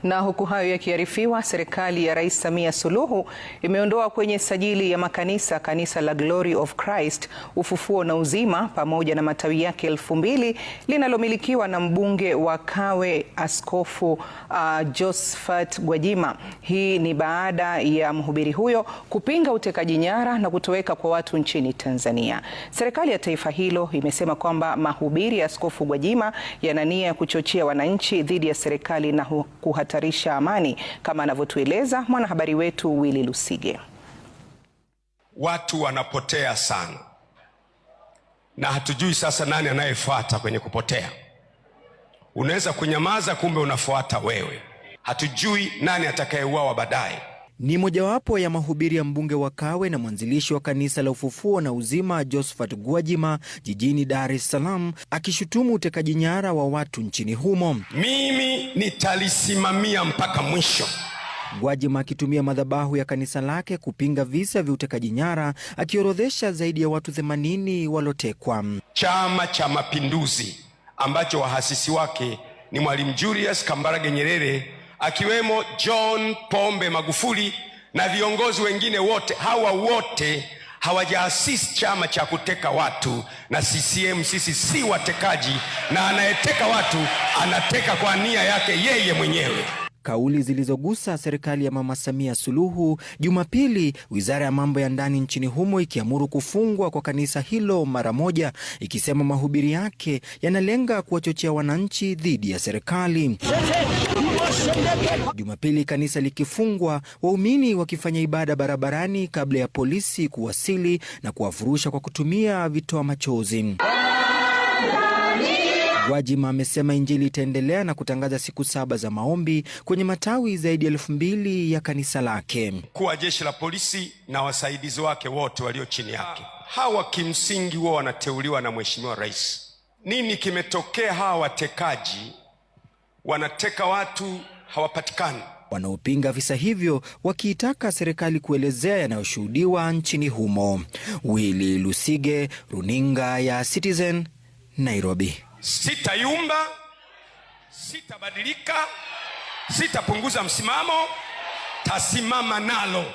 Na huku hayo yakiarifiwa, serikali ya Rais Samia Suluhu imeondoa kwenye sajili ya makanisa kanisa la Glory of Christ Ufufuo na Uzima pamoja na matawi yake 2000 linalomilikiwa na mbunge wa Kawe Askofu Josephat Gwajima. Hii ni baada ya mhubiri huyo kupinga utekaji nyara na kutoweka kwa watu nchini Tanzania. Serikali ya taifa hilo imesema kwamba mahubiri ya Askofu Gwajima yana nia ya kuchochea wananchi dhidi ya serikali na kuhatarisha amani, kama anavyotueleza mwanahabari wetu Willy Lusige. Watu wanapotea sana na hatujui sasa nani anayefuata kwenye kupotea. Unaweza kunyamaza, kumbe unafuata wewe. Hatujui nani atakayeuawa baadaye. Ni mojawapo ya mahubiri ya mbunge wa Kawe na mwanzilishi wa kanisa la Ufufuo na Uzima Josephat Gwajima jijini Dar es Salaam, akishutumu utekaji nyara wa watu nchini humo. Mimi nitalisimamia mpaka mwisho. Gwajima akitumia madhabahu ya kanisa lake kupinga visa vya utekaji nyara, akiorodhesha zaidi ya watu 80 walotekwa. Chama cha Mapinduzi ambacho wahasisi wake ni Mwalimu Julius Kambarage Nyerere akiwemo John Pombe Magufuli na viongozi wengine wote. Hawa wote hawajaasisi chama cha kuteka watu, na CCM sisi si watekaji, na anayeteka watu anateka kwa nia yake yeye mwenyewe. Kauli zilizogusa serikali ya Mama Samia Suluhu. Jumapili, wizara ya mambo ya ndani nchini humo ikiamuru kufungwa kwa kanisa hilo mara moja, ikisema mahubiri yake yanalenga kuwachochea wananchi dhidi ya serikali. Jumapili kanisa likifungwa, waumini wakifanya ibada barabarani kabla ya polisi kuwasili na kuwafurusha kwa kutumia vitoa machozi. Gwajima amesema Injili itaendelea na kutangaza siku 7 za maombi kwenye matawi zaidi ya 2000 ya kanisa lake. Mkuu wa jeshi la polisi na wasaidizi wake wote walio chini yake, hawa kimsingi huwa wanateuliwa na Mheshimiwa Rais. Nini kimetokea? Hawa watekaji wanateka watu hawapatikani. Wanaopinga visa hivyo wakiitaka serikali kuelezea yanayoshuhudiwa nchini humo. Willy Lusige, runinga ya Citizen, Nairobi. Sitayumba, sitabadilika, sitapunguza msimamo, tasimama nalo.